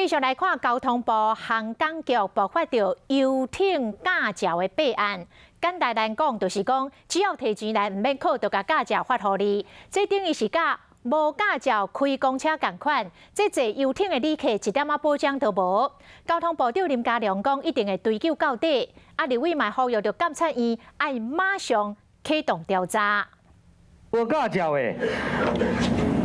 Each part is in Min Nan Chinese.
繼續來看交通部航港局爆發著遊艇駕照的弊案。簡單來講，就是講只要提錢來，毋免考，就共駕照發予你。這等於是佮無駕照開公車仝款，這坐遊艇的旅客一點仔保障都無。交通部長林佳龍講，一定會追究到底。啊，立委嘛呼籲著監察院愛馬上啟動調查。無駕照的，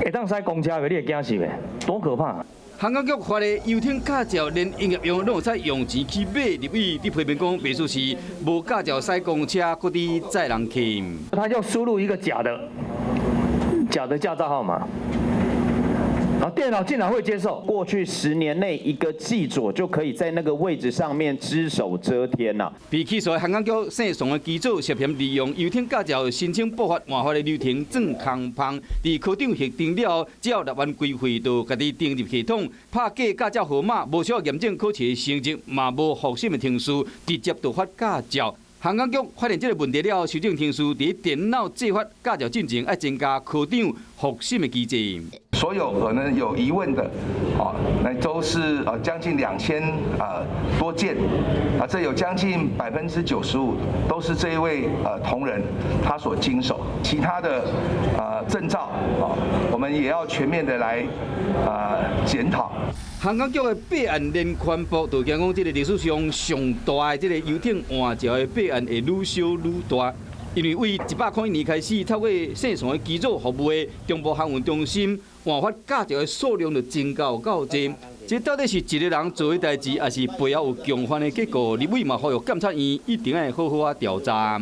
會當駛公車袂？你會驚死袂？多可怕！航港局發的遊艇駕照，連營業用攏會使用錢去買。立委佇批評講，袂輸是無駕照駛公車，閣佇載人客。他就輸入一個假的駕照號碼。啊，電腦竟然會接受。過去10年內，一個技左就可以在那個位置上面只手遮天啦。被起訴的航港局姓宋的機組涉嫌利用遊艇駕照申請報發換發的流程鑽空縫，佇科長核定了後，只要6萬規費就家己登入系統，拍假駕照號碼，無需要驗證考試的成績，嘛無複審的程序，直接就發駕照。航港局發現這個問題了後，修正程序，佇電腦制發駕照進前，愛增加科長複審的機制。所有可能有疑問的，啊，那都是將近2000多件，啊，這有將近95%都是這一位同仁他所經手，其他的證照啊，我們也要全面的來檢討。航港局的弊案連環爆，就驚講這個歷史上上大的這個遊艇換照的弊案會愈燒愈大。因為對101年開始，透過姓宋的機組服務的中部航運中心換發駕照的數量就增加有夠濟。這到底是一個人做的代誌，抑是背後有共犯的結構？立委嘛呼籲監察院一定愛好好仔調查。